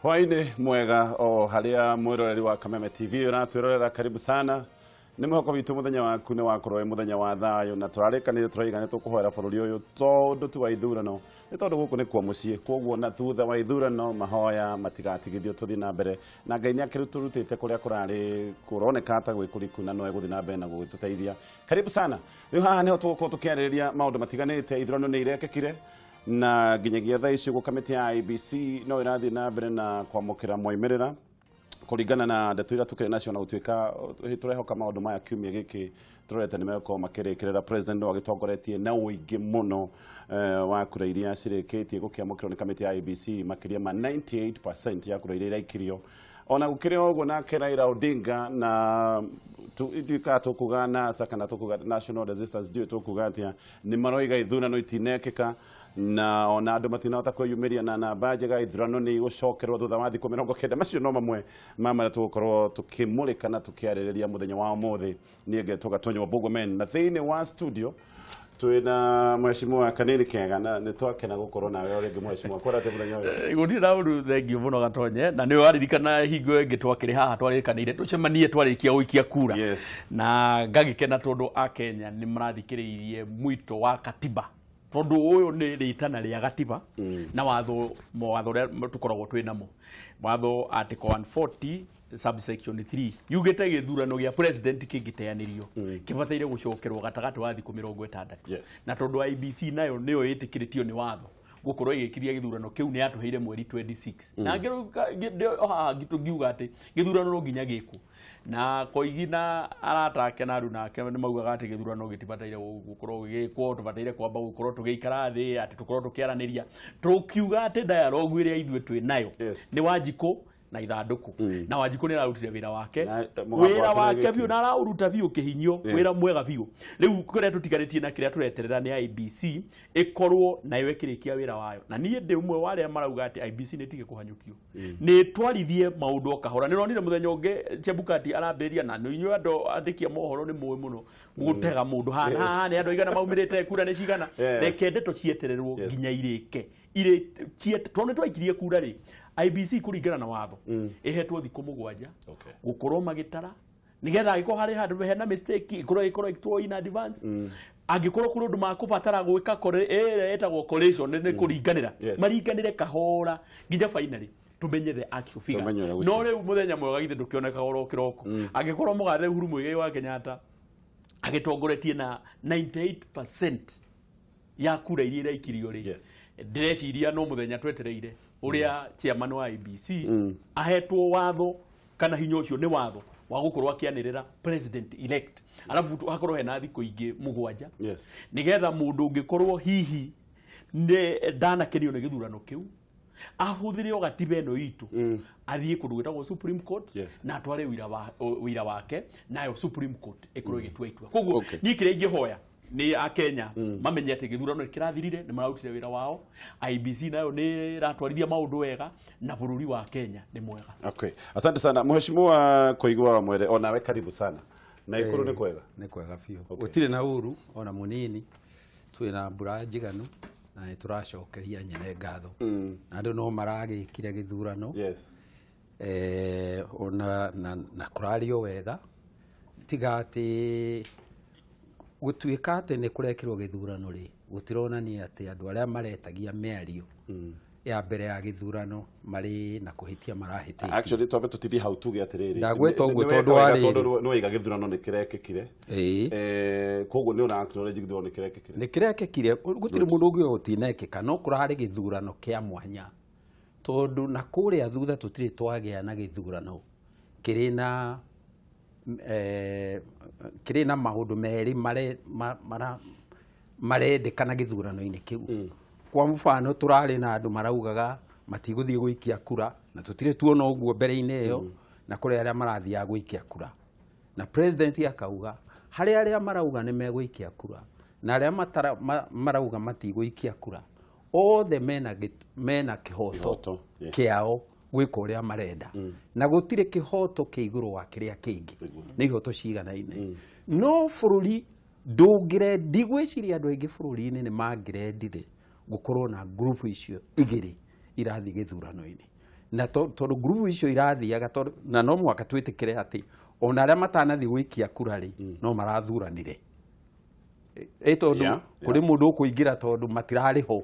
Hwaini mwega o haria mwiroreri wa Kameme TV uratwirorera, karibu sana. Nĩ mwĩhoko witũ mũthenya waku nĩ wakorwo wĩ mũthenya wa thayũ, na tũrarĩkanĩire tũraiga nĩ tũkũhoera bũrũri ũyũ tondũ tu wa ithurano, nĩ tondũ gũkũ nĩ kuo mũciĩ. Koguo na thutha wa ithurano mahoya matigatigithio, tũthiĩ na mbere na Ngai nĩ akĩrutũrutĩte kũrĩa kũrarĩ kũroneka ta gwĩ kũriku, na no egũthiĩ na mbere na gũgĩtũteithia. Karibu sana. Rĩu haha nĩho tũgũkorwo tũkĩarĩrĩria maũndũ matiganĩte. Ithurano nĩ irekĩkire na nginyagia thaa ici ũguo kamĩtĩ ya IEBC no ĩrathiĩ na mbere na kwamũkĩra moimĩrĩra kũringana na ndeto iria tũkĩrĩ nacio, na gũtuĩka tũrehoka maũndũ maya kiumia gĩkĩ tũrorete nĩ megũkorwo makĩrĩkĩrĩra. President no agĩtongoretie na ũingĩ mũno wa kura iria cirĩkĩtie gũkĩamũkĩrwo nĩ kamĩtĩ ya IEBC, makĩria ma 98% ya kura iria iraikirio. Ona gũkĩrĩ o ũguo, nake Raila Odinga na ithuĩ kana tũkuga NASA kana tũkuga National Resistance, ndiũĩ tũkuga atĩa, nĩ maroiga ithurano itinekĩka, na ona andũ matinahota kwĩyumĩria na namba njega, ithurano nĩ igũcokerwo thutha wa thikũ 90. Macio no mamwe ma marĩa tũgũkorwo tũkĩmũrĩka na tũkĩarĩrĩria mũthenya wa ũmũthĩ. Niĩ ngetwo Gatonyo wa Bũgũmen, na thĩinĩ wa studio twĩna Mheshimiwa Kanini Kega, na nĩ twakena gũkorwo nawe o rĩngĩ, Mheshimiwa. Kwara atĩ mũthenya ũyũ? Gũtirĩ na ũru, thengiũ mũno Gatonye. Na nĩ waririkana hingo ĩngĩ twakĩrĩ haha twarĩkanĩire tũcemanie twarĩkia gũikia kura? Yes. Na ngagĩkena tondũ akenya nĩ marathikĩrĩirie mwito wa katiba, tondũ ũyũ nĩ rĩtana rĩa gatiba na watho, mawatho ũrĩa tũkoragwo twĩ namo. Watho article 140 subsection 3 yugĩte gĩthurano gĩa president kĩngĩteanĩrio kĩbataire gũcokerwo gatagatĩ wa thikũ 60. Na tondũ IEBC nayo nĩyo ĩtĩkĩrĩtio nĩ watho gũkorwo ĩgĩkiria gĩthurano kĩu, nĩ yatũheire mweri 26, na haha tũngiuga atĩ gĩthurano no nginya gĩkwo. Na Koigi na arata ake na aruna ake nĩ maugaga atĩ gĩthurano gĩtibataire gũkorwo gĩgĩkwo, tũbataire kwamba gũkorwo tũgĩikara thĩ, atĩ tũkorwo tũkĩaranĩria, tũkiuga atĩ dialogue ĩrĩa ithuĩ twĩ nayo nĩ Wanjikũ na ithandũkũ, na Wanjikũ nĩ ararutire wĩra wake. Mũgambo wĩra wake wake nĩ biũ, na araũruta biũ kĩhinyo. Wĩra mwega biũ. Rĩu kũrĩa tũtigarĩtie na kĩrĩa tũreterera nĩ IEBC ĩkorwo nayo ĩkĩrĩkia wĩra wayo. Na niĩ ndĩ ũmwe wa arĩa marauga atĩ IEBC nĩ ĩtige kũhanyũkio, nĩ twarithie maũndũ o kahora. Nĩ ronire mũthenya ũngĩ Chebukati arambĩrĩria, na nĩ inyuĩ andũ andĩki a mohoro nĩ mũĩ mũno gũtega mũndũ haha haha nĩ andũ aigana maumĩrĩte, kura nĩ cigana. Reke ndeto cietererwo nginya irĩke irĩ tondũ nĩ twaikirie kura rĩ, IEBC kũringana na watho ĩhetwo thikũ 7 gũkorwo magĩtara, nigetha angĩkorwo harĩ handũ hena mistake ĩkorwo ĩkorwo in advance, angĩkorwo kũrĩ ũndũ makũbatara gwĩka ĩrĩa ĩtagwo collation, nĩ kũringanĩra, maringanĩre kahora nginya finally tumenye the actual figure. Tũmenye ũrĩa No rĩu mũthenya mwega githĩ ndũkĩonekaga oro kĩroko, angĩkorwo mũgathe Uhuru Muigai wa Kenyatta agĩtongoretie na 98% ya kura iria iraikirio rĩ, ndĩreciria no mũthenya twetereire ũrĩa chairman wa IEBC ahetwo watho kana hinya ũcio nĩ watho wa gũkorwo akĩanĩrĩra president elect, arabu hakorwo hena thikũ ingĩ 7 nigetha mũndũ ũngĩkorwo hihi nĩ ndanakenio nĩ gĩthurano kĩu ahũthĩre o gatiba ĩno itũ athiĩ kũndũ gwĩtagwo Supreme Court na atware wĩira wake, nayo Supreme Court ĩkorwo ĩgĩtua itua. Koguo niĩ kĩrĩa ingĩhoya nĩ akenya mamenye atĩ gĩthurano nĩ kĩrathirire, nĩ mararutire wĩra wao, IEBC nayo nĩ ĩratwarithia maũndũ wega, na bũrũri wa Kenya nĩ mwega. Okay. Asante sana Mheshimiwa Koigi wa Mwere, onawe karibu sana. Na Ikuru nĩ kwega? Nĩ kwega biũ. Gũtirĩ na ũru ona mũnini, twĩna mbura njiganu na nĩ tũracokeria nyene ngatho, na andũ no maragĩkire gĩthurano. Ona na kũrario wega, tiga atĩ gũtuĩka atĩ nĩ kũrekĩrwo gĩthurano rĩ, gũtironania atĩ andũ arĩa maretagia mĩario ya mbere ya gĩthurano marĩ na kũhĩtia marahĩtĩtie. Actually twambe tũtithie hau tuge atĩrĩrĩ. Ndagwĩta ũguo Nĩ tondũ weka wega wa rĩrĩ. tondũ nĩ waiga gĩthurano nĩ kĩrekĩkire. Koguo nĩ ũra acknowledge gĩthurano nĩ kĩrekĩkire. Nĩ kĩrekĩkire, gũtirĩ mũndũ ũngiuga gũtinekĩka, no kũrarĩ gĩthurano kĩa mwanya, tondũ na kũrĩa thutha tũtirĩ twagĩa na gĩthurano kĩrĩ na kĩrĩ na maũndũ merĩ marendekana gĩthurano-inĩ kĩu. Kwa mfano tũrarĩ na andũ maraugaga matigũthiĩ gũikia kura, na tũtirĩ tuona ũguo mbere-inĩ ĩyo, na kũrĩ arĩa marathiaga gũikia kura, na president akauga harĩ arĩa marauga nĩ megũikia kura na arĩa marauga matigũikia kura, othe mena kĩhoto Kĩhoto, yes. kĩao gwĩka ũrĩa marenda, na gũtirĩ kĩhoto kĩ igũrũ wa kĩrĩa kĩngĩ, nĩ ihoto ciganaine. No bũrũri ndũngĩre, ndigwĩciria andũ aingĩ bũrũri-inĩ nĩ mangĩrendire gũkorwo na group icio igĩrĩ irathiĩ gĩthurano-inĩ. Na tondũ ngurubu icio irathiaga tondũ na no mũhaka twĩtĩkĩre atĩ ona arĩa matanathiĩ gũikia kura rĩ no marathuranire. Tondũ kũrĩ mũndũ ũkũingĩra tondũ matirarĩ ho.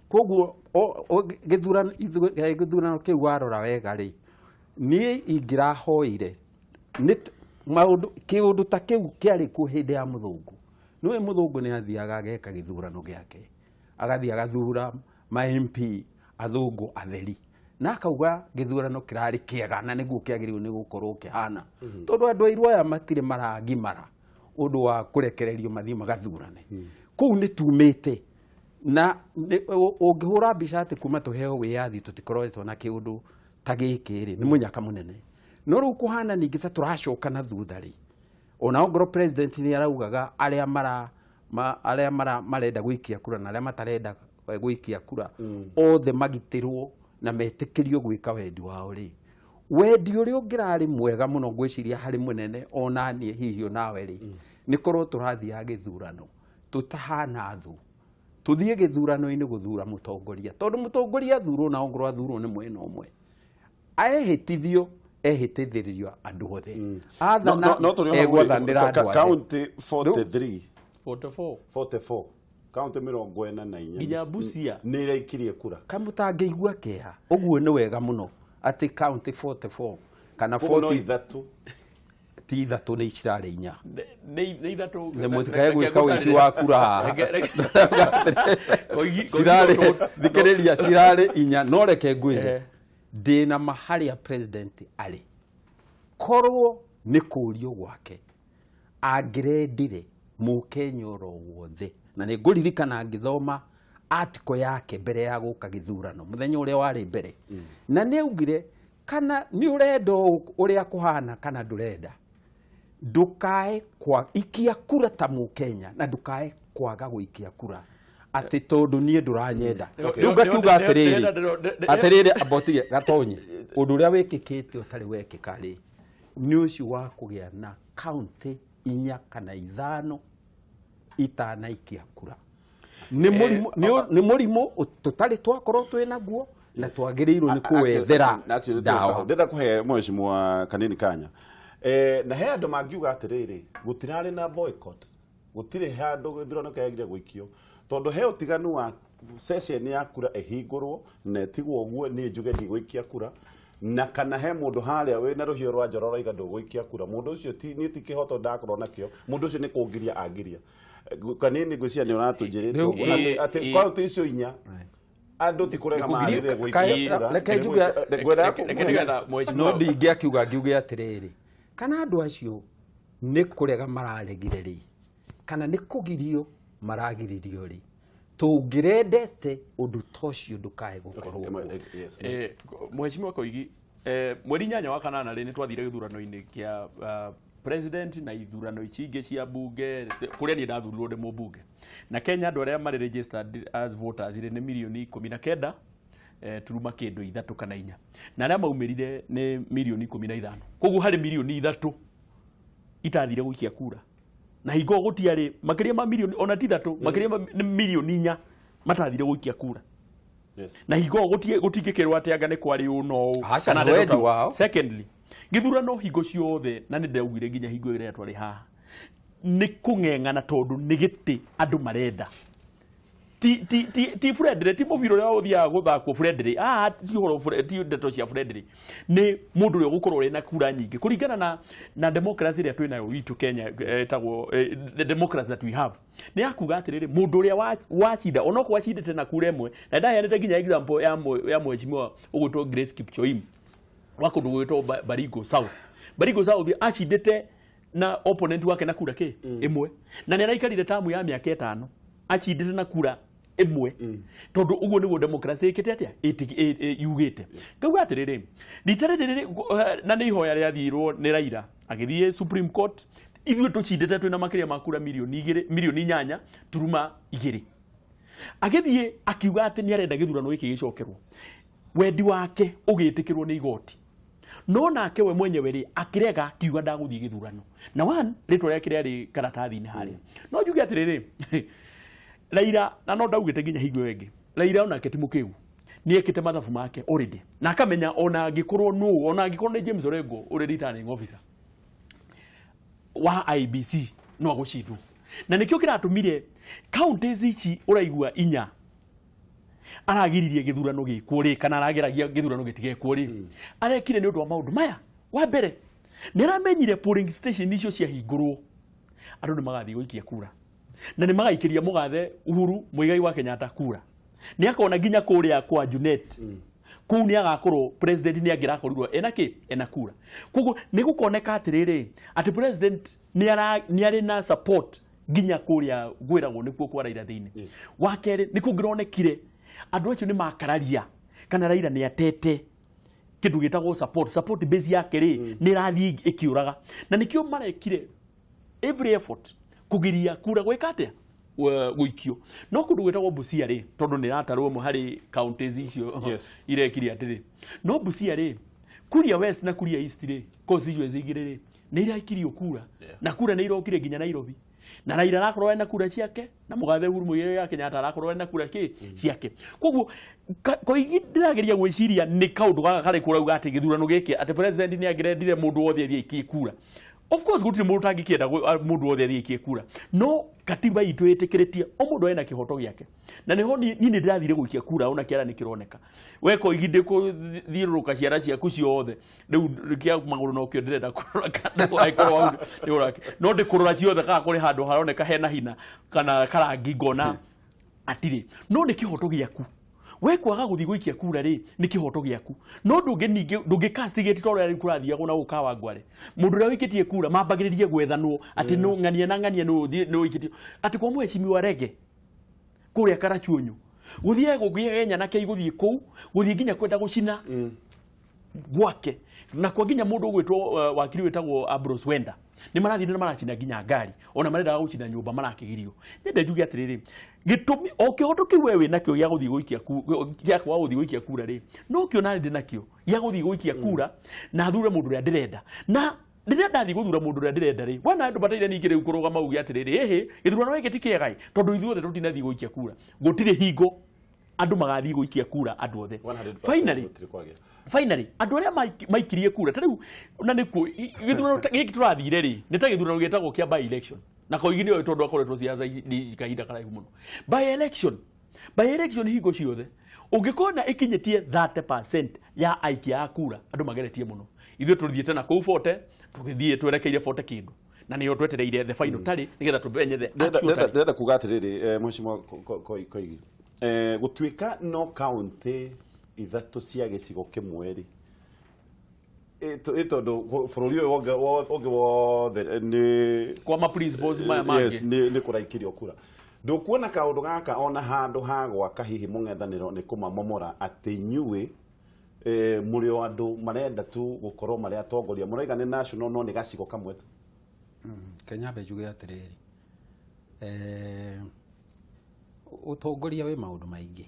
Koguo gĩthurano kĩu warora wega rĩ niĩ ingĩrahoire nĩ maũndũ kĩũndũ ta kĩu kĩarĩ kuo hĩndĩ ya mũthũngũ. Nĩwe mũthũngũ nĩ athiaga ageka gĩthurano gĩake, agathiĩ agathura ma MP athũngũ atheri, na akauga gĩthurano kĩrarĩ kĩega na nĩguo kĩagĩrĩirwo nĩ gũkorwo kĩhana. Tondũ andũ airũ aya matirĩ maragimara ũndũ wa kũrekererio mathiĩ magathurane. Kũu nĩ tumĩte na ũngĩhũra mbica atĩ kuma tũheo wĩyathi tũtikoretwo na kĩũndũ ta gĩkĩ rĩ nĩ mũnyaka mũnene. No rĩu kũhana ningĩ ta tũracoka na thutha rĩ, ona ongorwo president nĩ araugaga arĩa marenda gũikia kura na arĩa matarenda gũikia kura othe magitĩrwo na metĩkĩrio gwĩka wendi wao rĩ, wendi ũrĩa ũngĩrarĩ mwega mũno ngwĩciria harĩ mũnene ona niĩ hihi onawe rĩ nĩ korwo tũrathiaga gĩthurano tũtahana thũ, tũthiĩ gĩthurano-inĩ gũthura mũtongoria, tondũ mũtongoria athurwo na ongorwo athurwo nĩ mwena ũmwe ehĩtithio ehĩtithĩrio andũ othe. Athana egwathanĩra andũ othe. County 43 44 44 county 44 nginya Busia nĩ iraikirie kura. Kamũtangĩigua kĩeha ũguo nĩ wega mũno atĩ county 44 kana 43 ti ithatũ nĩ cirarĩ inya. Nĩ ithatũ nĩ mũtikae gwĩka ũici wa kura haha. Cirarĩ thikĩrĩria cirarĩ inya, no reke ngwĩre ndĩna ma harĩa president arĩ korwo nĩ kũrio gwake angĩrendire mũkenya oro wothe, na nĩ ngũririkana ngĩthoma article yake mbere ya gũka gĩthurano mũthenya ũrĩa warĩ mbere, na nĩ augire kana nĩ ũrenda ũrĩa kũhana kana ndũrenda, ndũkae kwa ikia kura ta mũkenya na ndũkae kwaga gũikia kura atĩ tondũ niĩ ndũranyenda. Rĩu ngakiuga atĩrĩrĩ atĩrĩrĩ ambotige gatonye ũndũ ũrĩa wĩkĩkĩte ũtarĩ wekĩka rĩ nĩ ũcio wa kũgĩa na county 4 kana 5 itanaikia kura. Nĩ mũrimũ tũtarĩ twakorwo twĩ naguo na twagĩrĩirwo nĩ kũwethera ndawa. Ndĩrenda kũhe mheshimiwa Kanini Kanya. Na he andũ mangiuga atĩrĩrĩ gũtirarĩ na boycott, gũtirĩ handũ gĩthurano kĩagĩrĩire gũikio tondũ he ũtiganu wa session ya kura ĩhingũrwo na ĩtigwo ũguo niĩ njuge ndigũikia kura, na kana he mũndũ harĩa wĩna rũhiũ rwa njora ũrauga ndũgũikia kura, mũndũ ũcio ti niĩ ti kĩhoto ndakorwo nakĩo, mũndũ ũcio nĩ kũngiria angiria. Kanini ngwĩciria nĩ ũratũnjĩrĩte ũguo atĩ kaũntĩ icio 4 andũ ti kũrega marĩre gũikia kura. Reke njuge no ndingĩakiuga ngiuge atĩrĩrĩ kana andũ acio nĩ kũrega mararegire rĩ kana nĩ kũgirio maragiririo rĩ, tũngĩrendete ũndũ ta ũcio ndũkae gũkorwo. Mheshimiwa Koigi, mweri 8 wa kanana rĩ nĩ twathire gĩthurano-inĩ kĩa president na ithurano ici ingĩ cia bunge kũrĩa niĩ ndathurirwo ndĩ mũmbunge. Na Kenya andũ arĩa marĩ registered as voters rĩ nĩ mirioni 19 turuma kĩndũ 3 kana 4, na arĩa maumĩrire nĩ mirioni 15. Koguo harĩ mirioni 3 itathire gũikia kura, na hingo gũtiarĩ makĩria ma mirioni ona ti 3 makĩria ma mirioni 4 matathire gũikia kura. Na hingo gũtingĩkĩrwo atĩ anga nĩ kwarĩ ũũ no ũũ kana wendi wao. Secondly, gĩthurano hingo ciothe na nĩ ndaugire nginya hingo ĩrĩa twarĩ haha nĩ kũng'eng'ana tondũ nĩ gĩtĩ andũ marenda. Ti friendly, ti mũbira ũrĩa ũthiaga gũthakwo friendly, ti ũhoro ti ndeto cia friendly, nĩ mũndũ ũrĩa ũgũkorwo ũrĩ na kura nyingĩ kũringana na democracy ĩrĩa twĩ nayo witũ Kenya ĩtagwo the democracy that we have. Nĩ yakuga atĩrĩrĩ mũndũ ũrĩa wacinda onokorwo acindĩte na kura ĩmwe, na ndaheanĩte nginya example ya mheshimiwa ũgwĩtwo Grace Kipchoim wa kũndũ gwĩtwo Baringo South. Baringo South acindĩte na opponent wake na kura kĩ ĩmwe, na nĩ araikarire tamu ya mĩaka 5 acindĩte na kura ĩmwe, tondũ ũguo nĩguo democracy ĩkĩte atĩa yugĩte. Ngauga atĩrĩrĩ rita rĩrĩ na nĩ ihoya rĩathirwo nĩ Raila agĩthiĩ Supreme Court, ithuĩ tũcindĩte twĩna makĩria ma kura mirioni 8 turuma 2. Agĩthiĩ akiuga atĩ nĩ arenda gĩthurano gĩkĩ gĩcokerwo, wendi wake ũgĩtĩkĩrwo nĩ igoti, no nake we mwenyewe rĩ akĩrega akiuga ndagũthiĩ gĩthurano, na one rĩtwa rĩake rĩarĩ karatathi-inĩ harĩa. No njuge atĩrĩrĩ Raila na no ndaugĩte nginya hingo ĩyo ĩngĩ, Raila onake ti mũkĩgu, Nĩ ekĩte mathabu make already. Na akamenya ona angĩkorwo nũ, ona angĩkorwo nĩ James Orengo ũrĩ returning officer wa IBC no agũcindwo. Na nĩkĩo kĩratũmire counties ici ũraigua inya aragiririe gĩthurano gĩkwo rĩ, kana arageragia gĩthurano gĩtigekwo rĩ. Arekire nĩ ũndũ wa maũndũ maya. Wa mbere, nĩ aramenyire polling station icio ciahingũrwo andũ nĩ magathiĩ gũikia kura, na nĩ magaikĩria mũgathe Uhuru Muigai wa Kenyatta kura. Nĩ akona nginya kũrĩa kwa Junet kũu nĩ agakorwo president nĩ angĩrakorirwo ena kĩ, ena kura. Koguo nĩ gũkoneka atĩrĩrĩ atĩ president nĩ arĩ na support nginya kũrĩa gwĩragwo nĩkuo kwa Raila thĩinĩ. Wa kerĩ, nĩ kũngĩronekire andũ acio nĩ makararia kana Raila nĩ atete kĩndũ gĩtagwo support base yake rĩ nĩ ĩrathiĩ ĩkĩũraga, na nĩkĩo marekire every effort kugiria kura gwĩka atĩa, gũikio. No kũndũ gwĩtagwo Busia rĩ, tondũ nĩ ĩratarwo ĩmwe harĩ counties icio irekire atĩrĩ, no Busia rĩ, Kuria West na Kuria East rĩ, constituency igĩrĩ rĩ, nĩ iraikirio kura, na kura nĩ irokire nginya Nairobi. Na Raila arakorwo ena kura ciake, na mũgathe Uhuru Muigai wa Kenyatta arakorwo ena kura ciake. Koguo Koigi ndĩrageria gwĩciria nĩ kaũndũ gaka karĩ kũrauga atĩ gĩthurano gĩkĩ atĩ president nĩ angĩrendire mũndũ wothe athiĩ aikie kura. Of course gũtirĩ mũndũ ũtangĩkĩenda mũndũ wothe athiĩ aikie kura, no katiba itũ ĩtĩkĩrĩtie o mũndũ ena kĩhoto gĩake. Na nĩho niĩ nĩ ndĩrathire gũikia kura ona kĩara nĩ kĩroneka. We Koigi ndĩkũthiũrũrũka ciara ciaku ciothe rĩu kĩa magũrũ nokĩo ndĩrenda kũrora kana angĩkorwo nĩ no ndĩkũrora ciothe kana kũrĩ handũ haroneka hena hina kana karangi ngona atirĩ. No nĩ kĩhoto gĩaku we kwaga gũthiĩ gũikia kura rĩ, nĩ kĩhoto gĩaku. No ndũngĩ ndũngĩ castigate tondũ rĩu kũrathiagwo na gũka Wangware. Mũndũ ũrĩa wĩkĩtie kura mambagĩrĩrie gwethanwo atĩ no ng'ania na ng'ania no wĩkĩtie atĩ kwa mheshimiwa Rege kũrĩa Karachuonyo gũthiĩ gũgĩe nyanake igũthiĩ kũu gũthiĩ nginya kwenda gũcina gwake, na kwa nginya mũndũ ũgwĩtwo wakiri wĩtagwo Ambrose Wenda nĩ marathiĩ na maracina nginya ngari, ona marendaga gũcina nyũmba marakĩgirio. Nyende njuge atĩrĩrĩ, gĩtũmi o kĩhoto kĩu we wĩnakĩo gĩa gũthiĩ gũikia gĩa kwaga gũthiĩ gũikia kura rĩ, no kĩo nani ndĩ nakĩo gĩa gũthiĩ gũikia kura na thure mũndũ ũrĩa ndĩrenda. Na rĩrĩa ndathiĩ gũthura mũndũ ũrĩa ndĩrenda rĩ, wana andũ bataire ningĩ rĩu kũrũgama uge atĩrĩrĩ, ĩhĩ gĩthurano gĩkĩ ti kĩega tondũ ithuothe tũtinathiĩ gũikia kura. Gũtirĩ hingo andũ magathiĩ gũikia kura andũ othe. Finally andũ arĩa maikirie kura ta rĩu na nĩkuo gĩthurano gĩkĩ tũrathire rĩ, nĩ ta gĩthurano gĩtagwo kĩa by election. Na Koigi nĩoĩ tondũ akoretwo ciaca kahinda karaihu mũno. By election hingo ciothe ũngĩkona ĩkinyĩtie 30% ya aikia a kura andũ mageretie mũno. Ithuĩ tũthiĩte na kũu 40 tũgĩthiĩ twerekeire 40 kĩndũ, na nĩyo twetereire the final tally nĩgetha tũmenye the actual tally. Ndĩrenda kuga atĩrĩrĩ, mheshimiwa Koigi, gũtuĩka no county ithatũ cia gĩcigo kĩmwe rĩ, tondũ bũrũri ũyũ ũngĩ wothe nĩ kwa ma principles maya mangĩ nĩ kũraikirio kura. Ndũkuona kaũndũ gaka ona handũ ha gwaka hihi mũng'ethanĩro nĩ kũmamomora atĩ inyuĩ mũrĩ o andũ marenda tu gũkorwo marĩ atongoria, mũraiga nĩ national no nĩ gacigo kamwe tu. Kenya mbe njuge atĩrĩrĩ, ũtongoria wĩ maũndũ maingĩ,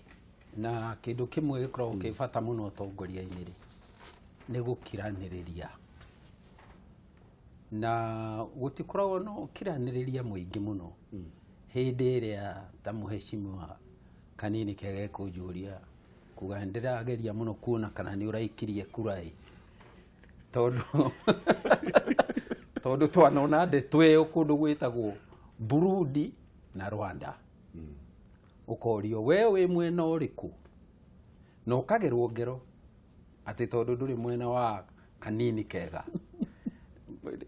na kĩndũ kĩmwe gĩkoragwo kĩ bata mũno ũtongoria-inĩ rĩ nĩ gũkiranĩrĩria, na gũtikoragwo na ũkiranĩrĩria mũingĩ mũno. Hĩndĩ ĩrĩa ta mũheshimiwa Kanini Kega ekũnjũria kuga ndĩrageria mũno kuona kana nĩ ũraikirie kura ĩ, tondũ twanona ndeto ĩyo kũndũ gwĩtagwo Burundi na Rwanda. Ũkorio we wĩ mwena ũrĩkũ, na ũkagerwo ngero atĩ tondũ ndũrĩ mwena wa Kanini Kega.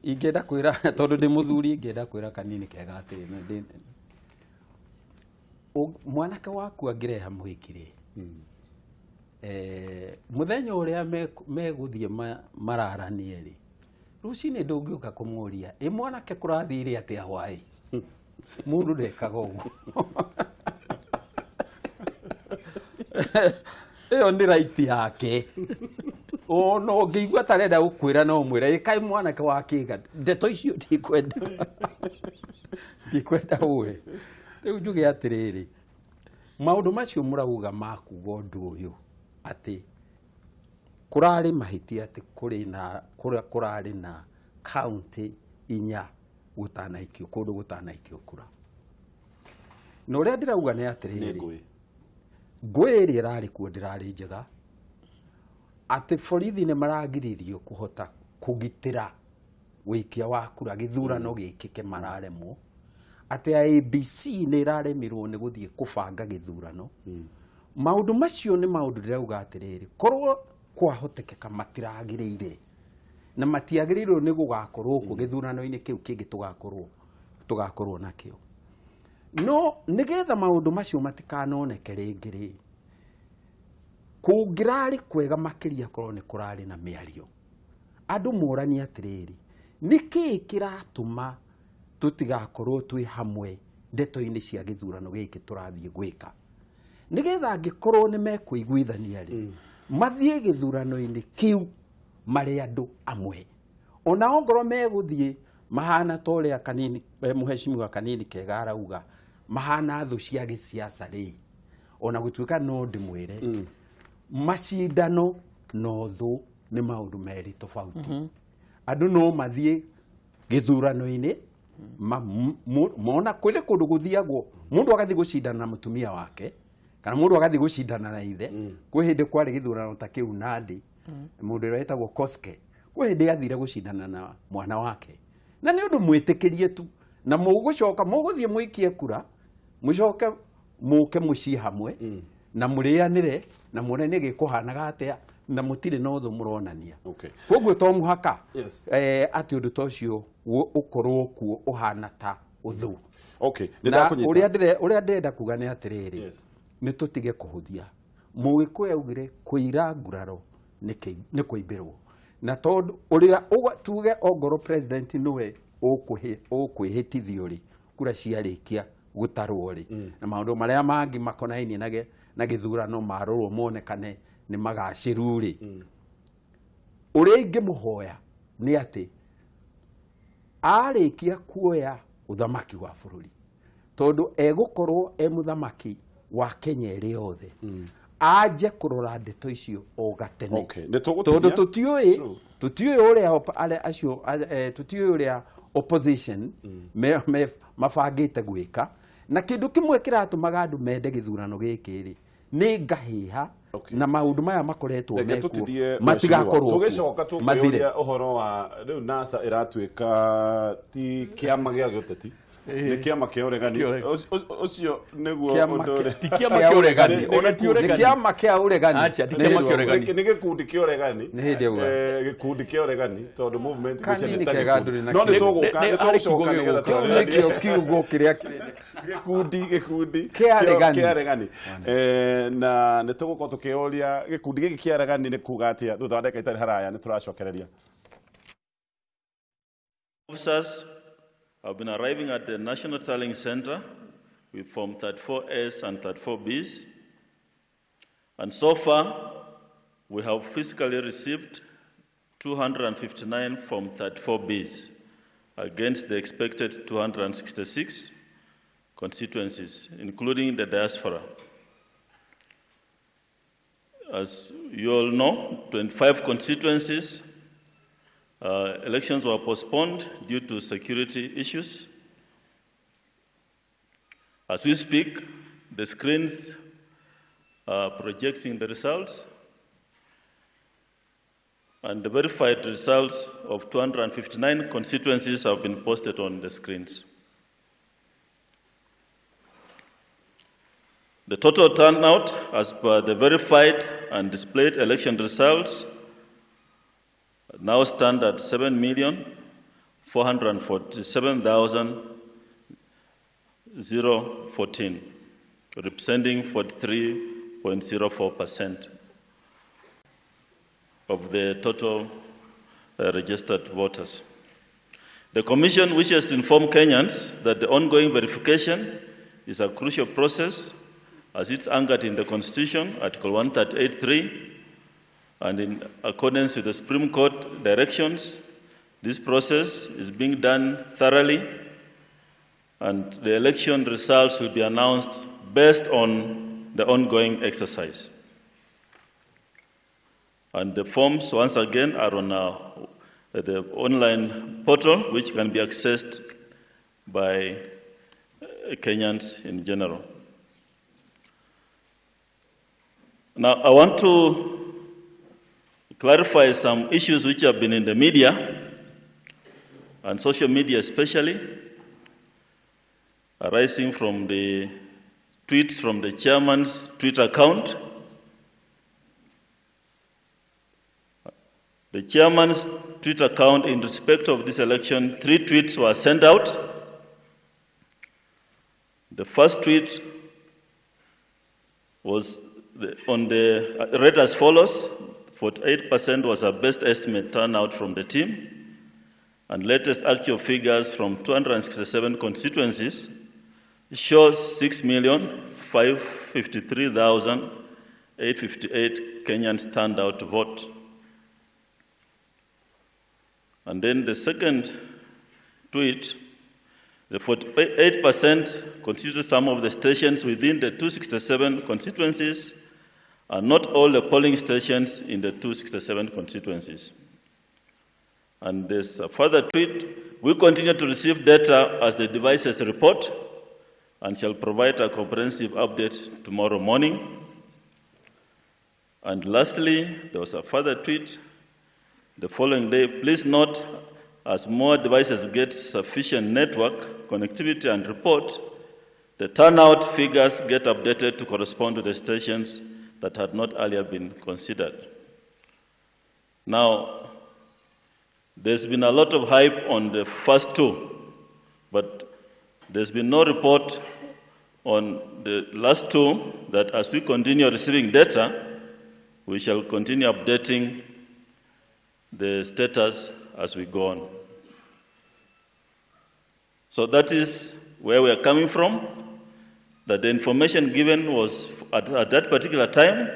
Ingĩenda kwĩra tondũ ndĩ mũthuri, ingĩenda kwĩra Kanini Kega atĩrĩ, mwanake waku angĩreha mũhiki rĩ, mũthenya ũrĩa megũthiĩ mararanie rĩ, rũcinĩ ndũngĩũka kũmũria ĩ mwanake kũrathire atĩa hwaĩ. Mũndũ ndekaga ũguo. Ĩyo nĩ right yake. Ona ũngĩigua ta arenda gũkwĩra no ũmwĩre, ĩ kaĩ mwanake wa kĩga, ndeto icio ndikwenda. Ndikwenda ũĩ. Rĩu njuge atĩrĩrĩ, maũndũ macio mũrauga ma kuga ũndũ ũyũ atĩ kũrarĩ mahĩtia atĩ kũrarĩ na county inya gũtanaikio kũndũ gũtanaikio kura. Na ũrĩa ndĩrauga nĩ atĩrĩrĩ, Ngũĩ ĩrĩa ĩrarĩ kuo ndĩrarĩ njega, atĩ borithi nĩ maragiririo kũhota kũgitĩra wĩikia wa kura gĩthurano gĩkĩke mararemwo, atĩ IEBC nĩ ĩraremirwo nĩ gũthiĩ kũbanga gĩthurano. Maũndũ macio nĩ maũndũ ndĩrauga atĩrĩrĩ, korwo kwahotekeka matiragĩrĩire na matiagĩrĩirwo nĩ gũgakorwo kuo gĩthurano-inĩ kĩu kĩngĩ tũgakorwo nakĩo. No nĩgetha maũndũ macio matikanoneke rĩngĩ rĩ, kũngĩrarĩ kwega makĩria korwo nĩ kũrarĩ na mĩario. Andũ moranie atĩrĩrĩ, nĩkĩĩ kĩratũma tũtigakorwo twĩ hamwe ndeto-inĩ cia gĩthurano gĩkĩ tũrathiĩ gwĩka, nĩgetha angĩkorwo nĩ mekũiguithania rĩ, mathiĩ gĩthurano-inĩ kĩu marĩ andũ amwe. Ona ongorwo megũthiĩ mahana ta ũrĩa Kanini, mũheshimiwa Kanini Kega arauga, mahana thũ cia gĩsiasa rĩ, ona gũtuĩka no ndĩmwĩre macindano na ũthũ nĩ maũndũ merĩ tofauti. Andũ no mathiĩ gĩthurano-inĩ mona kwĩrĩ kũndũ gũthiagwo mũndũ agathiĩ gũcindana na mũtumia wake kana mũndũ agathiĩ gũcindana na ithe. Kwĩ hĩndĩ kwarĩ gĩthurano ta kĩu Nandi, mũndũ ũrĩa wetagwo Koske, kwĩ hĩndĩ athire gũcindana na mwana wake, na nĩ ũndũ mwĩtĩkĩrie tu, na mũgũcoka mũgũthiĩ mũikie kura, mũcoke mũke mũciĩ hamwe na mũrĩanĩre na muone nĩ gĩkũhanaga atĩa, na mũtirĩ na ũthũ mũronania. Koguo to mũhaka atĩ ũndũ ta ũcio ũkorwo kuo ũhana ta ũthũ. Na ũrĩa ndĩrenda kuga nĩ atĩrĩrĩ, nĩ tũtige kũhũthia. Mũgĩkũyũ augire kũira nguraro nĩ kũimbĩrwo, na tondũ ũrĩa tuge ongorwo president nĩwe ũkwĩhĩtithio rĩ, kura ciarĩkia gũtarwo rĩ, na maũndũ marĩa mangĩ makonainie na gĩthurano marorwo monekane nĩ magacĩru rĩ, ũrĩa ingĩmũhoya nĩ atĩ arĩkia kuoya ũthamaki wa bũrũri, tondũ egũkorwo e mũthamaki wa Kenya ĩrĩ yothe, anje kũrora ndeto icio o gatene. Tondũ tũtiũĩ ũrĩa acio tũtiũĩ ũrĩa opposition mabangĩte gwĩka, na kĩndũ kĩmwe kĩratũmaga andũ mende gĩthurano gĩkĩ rĩ nĩ ngahĩha na maũndũ maya makoretwo mekuo matigakorwo tũgĩcoka tũkĩũria ũhoro wa rĩu NASA ĩratuĩka ti kĩama gĩa gĩũteti, nĩ kĩama kĩa ũregani. Ũcio nĩguo ũndũ ũrĩa ti kĩama kĩa ũregani, ona ti ũregani, nĩ kĩama kĩa ũregani, acha ti kĩama kĩa ũregani, nĩ gĩkundi kĩa ũregani, nĩ hĩndĩ auga gĩkundi kĩa ũregani, tondũ movement icio nĩ ta gĩkundi. No nĩ tũgũka, nĩ tũgũcoka nĩgetha nĩkĩo kiugo kĩrĩa gĩkundi kĩa aregani, na nĩ tũgũkorwo tũkĩũria gĩkundi gĩkĩ kĩa aregani nĩ kuga atĩa thutha wa ndagĩka itarĩ haraya. Nĩ tũracokereria. Officers have been arriving at the National Tallying Center with Form 34S and 34Bs. And so far, we have physically received 259 Form 34Bs against the expected 266 constituencies, including the diaspora. As you all know, 25 constituencies, elections were postponed due to security issues. As we speak, the screens are projecting the results, and the verified results of 259 constituencies have been posted on the screens. The total turnout, as per the verified and displayed election results, now stand at 7,447,014, representing 43.04% of the total registered voters. The Commission wishes to inform Kenyans that the ongoing verification is a crucial process as it's anchored in the Constitution, Article 138.3, and in accordance with the Supreme Court directions. This process is being done thoroughly, and the election results will be announced based on the ongoing exercise. And the forms, once again, are on the online portal, which can be accessed by Kenyans in general. Now, I want to clarify some issues which have been in the media, and social media especially, arising from the tweets from the chairman's Twitter account. The chairman's Twitter account in respect of this election, 3 tweets were sent out. The first tweet was read as follows: 48% was our best estimate turnout from the team, and latest actual figures from 267 constituencies shows 6,553,858 Kenyans turned out to vote. And then the second tweet, the 48% constituted some of the stations within the 267 constituencies and not all the polling stations in the 267 constituencies. And there's a further tweet, we continue to receive data as the devices report and shall provide a comprehensive update tomorrow morning. And lastly, there was a further tweet the following day, please note, as more devices get sufficient network connectivity and report, the turnout figures get updated to correspond to the stations that had not earlier been considered. Now, there's been a lot of hype on the first two, but there's been no report on the last two that as we continue receiving data, we shall continue updating the status as we go on. So that is where we are coming from, that the information given was at that particular time,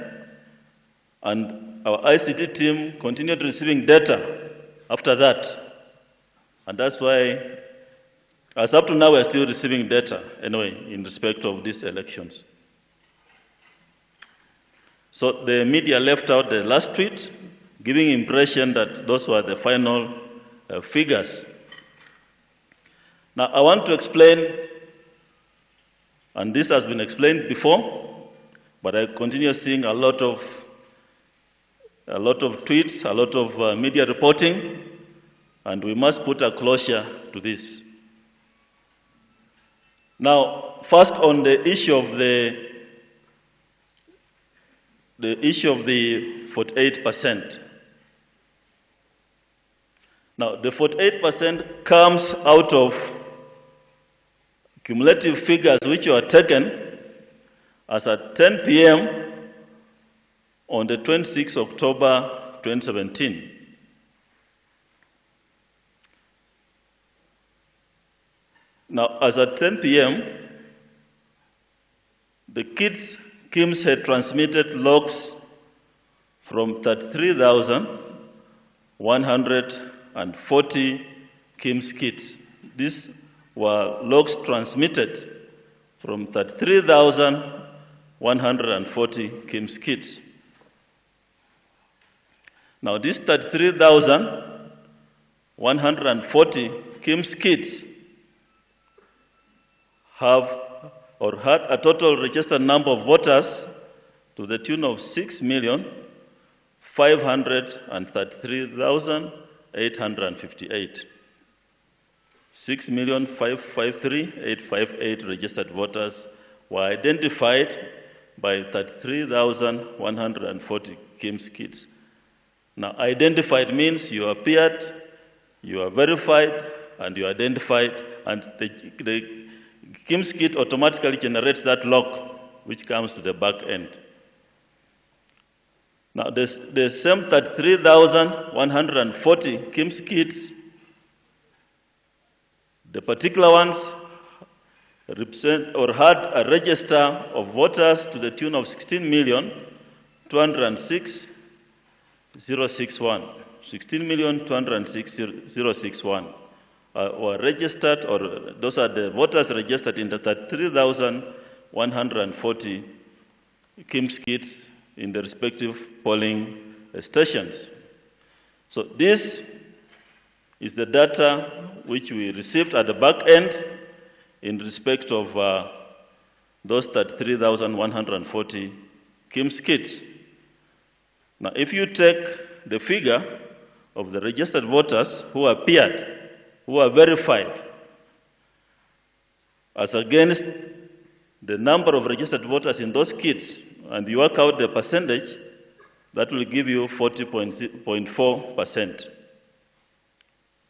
and our ICT team continued receiving data after that. And that's why, as up to now, we are still receiving data, anyway, in respect of these elections. So the media left out the last tweet, giving impression that those were the final figures. Now, I want to explain, and this has been explained before, but I continue seeing a lot of tweets, a lot of media reporting, and we must put a closure to this. Now, first on the issue of the 48%. Now, the 48% comes out of cumulative figures which were taken as at 10 p.m. on the 26th October 2017. Now, as at 10 p.m., the KIMS had transmitted logs from 33,140 KIMS kits. These were logs transmitted from 33,140 KIMS kits. Now, these 33,140 KIMS kits have or had a total registered number of voters to the tune of 6,533,858. 6,553,858 registered voters were identified by 33,140 KIMS kits. Now, identified means you appeared, you are verified, and you identified, and the KIMS kit automatically generates that log, which comes to the back end. Now, the same 33,140 KIMS kits, the particular ones represent or had a register of voters to the tune of 16,206,061. 16,206,061. Were registered, or those are the voters registered in the 33,140 KIMS kits in the respective polling stations. So this is the data which we received at the back end in respect of those 33,140 KIMS kits. Now, if you take the figure of the registered voters who appeared, who are verified, as against the number of registered voters in those kits, and you work out the percentage, that will give you 40.4%.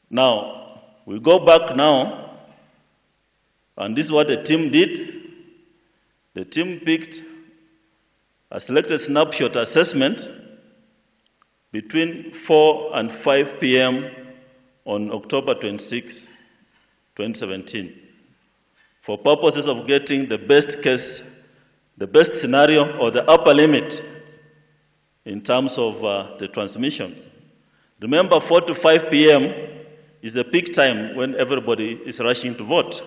Now, we go back now, and this is what the team did. The team picked a selected snapshot assessment between 4 and 5 p.m. on October 26, 2017, for purposes of getting the best case, the best scenario, or the upper limit in terms of the transmission. Remember, 4 to 5 p.m. is the peak time when everybody is rushing to vote.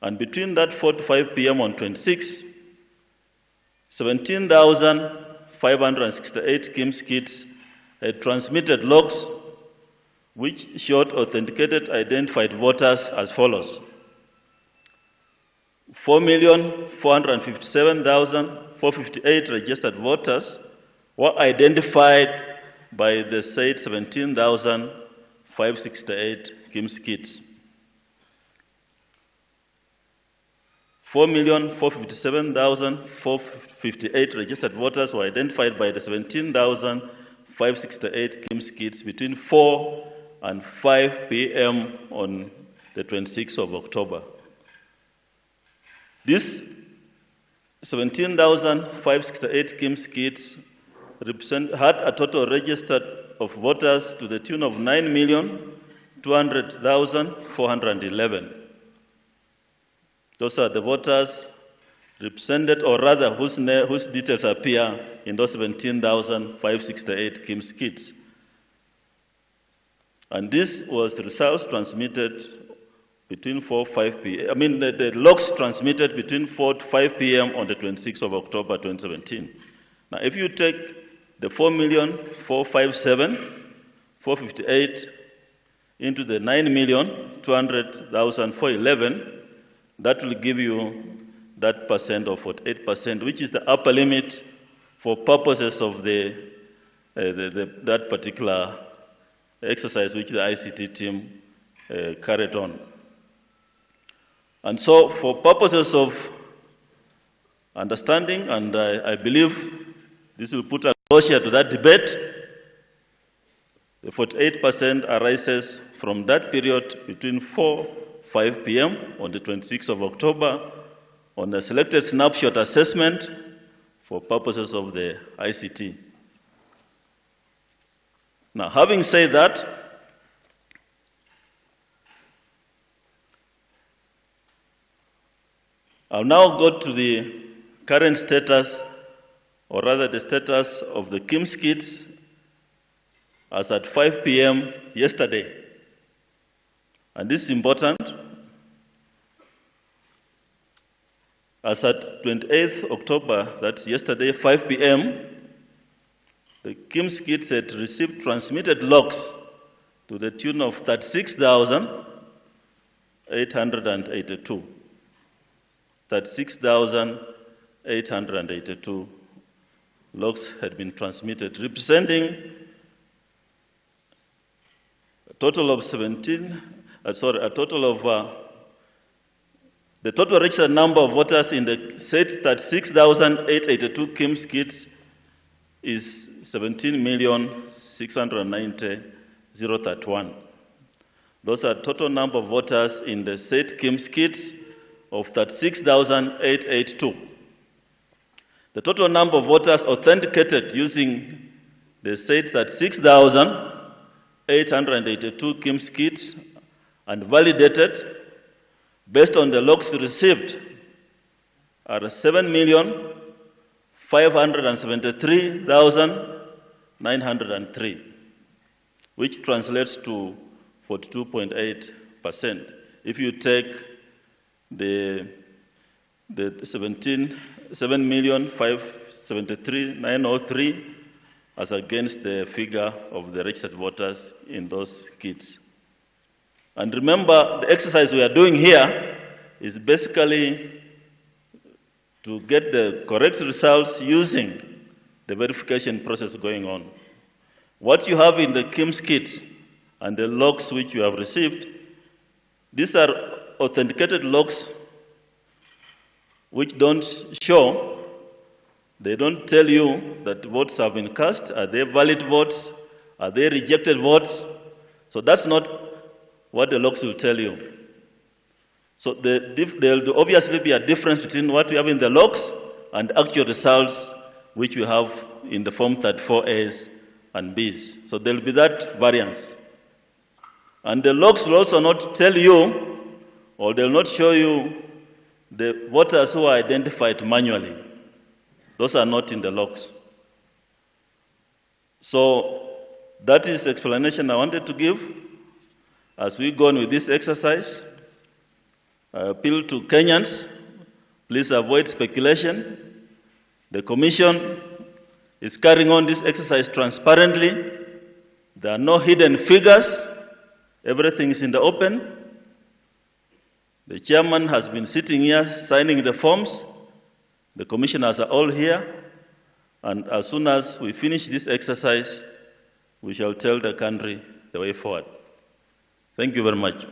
And between that 4 to 5 p.m. on 26, 17,568 KIMS kits had transmitted logs which showed authenticated identified voters as follows. 4,457,458 registered voters were identified by the said 17,568 KIMS kits. 4,457,458 registered voters were identified by the 17,568 KIMS kits between 4 and 5 p.m. on the 26th of October. This 17,568 KIMS kits had a total registered of voters to the tune of 9,200,411. Those are the voters represented, or rather, whose details appear in those 17,568 KIMS kits. And this was the results transmitted between 4 5 p.m. I mean, the logs transmitted between 4 to 5 p.m. on the 26th of October 2017. Now, if you take the 4,457,458 into the 9,200,411, that will give you that percent of 48%, which is the upper limit for purposes of that particular exercise which the ICT team carried on. And so for purposes of understanding, and I believe this will put a closure to that debate, the 48% arises from that period between 4 5 p.m. on the 26th of October on a selected snapshot assessment for purposes of the ICT. Now, having said that, I'll now go to the current status, or rather the status of the KIMS kits as at 5 p.m. yesterday. And this is important. As at 28th October, that's yesterday, 5 p.m., the KIMS kits had received transmitted logs to the tune of 36,882. 36,882 logs had been transmitted, representing a total of the total registered number of voters in the said 36,882 KIMS kits is 17,690,031. Those are total number of voters in the said KIMS kits of 36,882. The total number of voters authenticated using the said 36,882 KIMS kits and validated based on the logs received are 7,573,903, which translates to 42.8%. If you take the 7,573,903 as against the figure of the registered voters in those kits. And remember, the exercise we are doing here is basically to get the correct results using the verification process going on. What you have in the KIEMS kits and the logs which you have received, these are authenticated logs which don't show, they don't tell you that votes have been cast. Are they valid votes? Are they rejected votes? So that's not what the logs will tell you. So there will obviously be a difference between what we have in the logs and actual results which we have in the Form 34As and Bs. So there will be that variance. And the logs will also not tell you, or they'll not show you, the voters who are identified manually. Those are not in the logs. So that is the explanation I wanted to give. As we go on with this exercise, I appeal to Kenyans, please avoid speculation. The Commission is carrying on this exercise transparently. There are no hidden figures. Everything is in the open. The chairman has been sitting here signing the forms. The commissioners are all here. And as soon as we finish this exercise, we shall tell the country the way forward. Thank you very much.